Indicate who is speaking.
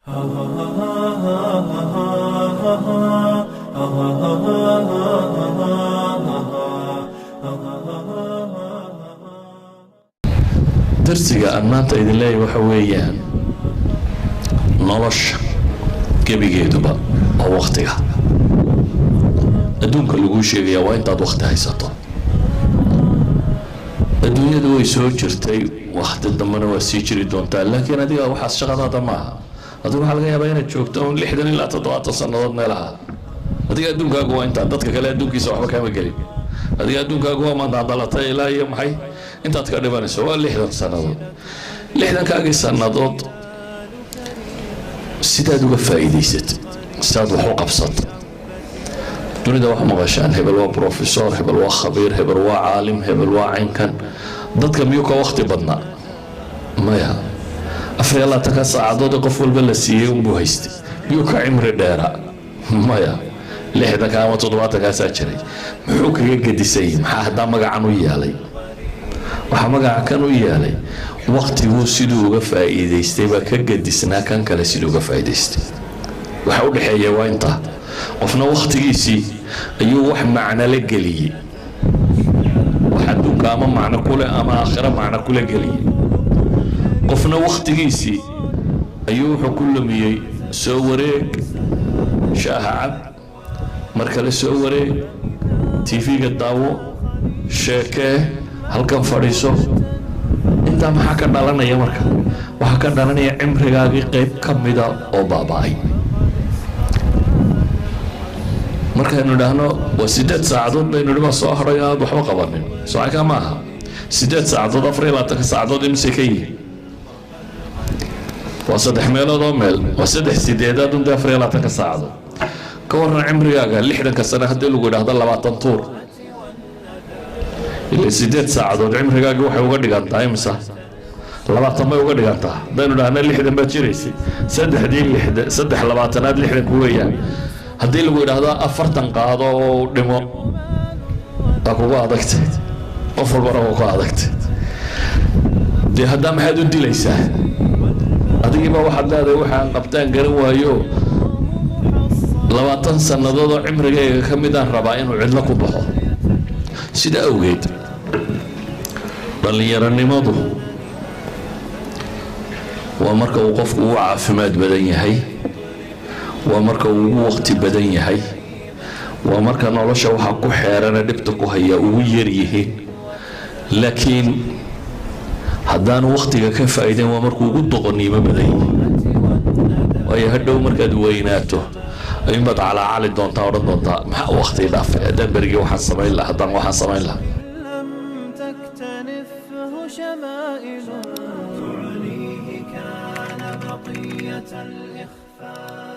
Speaker 1: Darsiga aan maanta idin leeyahay waxa weeyaan nolosha gebigeeduba waa waktiga. Adduunka laguu sheegaya waa intaad wakti haysato. Adduunyadu way soo jirtay, wakti dambena waa sii jiri doontaa, laakiin adiga waxaas shaqadaada maaha. Adigu waxaa laga yaabaa inaad joogto un 60 ilaa 70 sannadood meelaha. Adiga adduunkaagu waa intaa, dadka kale adduunkiisa waxba kama gelin. Adiga adduunkaagu waa maanta dhalatay ilaa iyo maxay intaad ka dhimanayso, waa 60 sannadood. 60-kaagii sannadood sidaad uga faa'iidaysatay, sidaad wax u qabsatay dunida? Wax maqashaan, hebel waa professor, hebel waa khabiir, hebel waa caalim, hebel waa caynkan. Dadka miyuu ka wakti badnaa? Maya. 24-ka saacadood ee qof walba la siiyey unbuu haystay. Miyuu ka cimri dheera? Maya. 60-ka ama 70-kaasaa jiray. Muxuu kaga gedisay? Maxaa haddaa magacan u yeelay? Waxaa magaca kan u yeelay waktiguu siduu uga faa'iidaystay baa ka gedisnaa kan kale siduu uga faa'iidaystay. Waxa u dhexeeya waa intaa: qofna waktigiisii ayuu wax macno la geliyey, wax adduunka ama macno kule ama aakhiro macno kula geliyey. Qofna waktigiisii ayuu wuxuu ku lumiyey soo wareeg, shaaha cab, mar kale soo wareeg, TV-ga daawo, sheekee, halkan fadhiiso. Intaa maxaa ka dhalanaya? Marka waxaa ka dhalanaya cimrigaagii qayb ka mida oo baaba-ay. Markaynu idhaahno waa 8 saacadood baynu idhi baa soo hadhay aad waxba qabanin, socankaa ma aha. 8 saacadood 24-ka saacadood imise ka yihin? Waa saddex meelood oo meel, waa saddex sideedaad unde 24-ka saacadood. Ka waran cimrigaaga 60-ka sane haddii lagu idhaahdo 20 tuur? Ila 8 saacadood cimrigaagi waxay uga dhigantaa imisa? 20 bay uga dhigantaa. Haddaynu idhaahno 60 baad jiraysay, saddexdii lixda, saddex labaatanaad 60-ku weeyaan. Haddii lagu idhaahdo 40 qaado oo dhimo, waa kugu adagtay, qof walbana waa ku adagtay. Dee haddaa maxaad u dilaysaa? Adigiiba waxaad leedahay waxaan qabtaan garan waayo, 20 sannadood oo cimrigayga ka midaan rabaa inuu cidlo ku baxo. Sida awgeed dhallinyaronimadu waa marka uu qofku ugu caafimaad badan yahay, waa marka uu ugu waqti badan yahay, waa marka nolosha waxaa ku xeerana dhibta ku haya ugu yar yihiin. Laakiin haddaanu waqtiga ka faa'iideyn, waa markuu ugu doqonnimo badan yahay, waayo hadhow markaad weynaato ayuunbaad calaacali doontaa, odhan doontaa: "Maxaa waqti dhaafay? Haddaan berigii waxaan samayn lahaa, haddaan waxaan samayn lahaa."
Speaker 2: لم تكتنفه شمائل تعنيه كان بقية الإخفاء.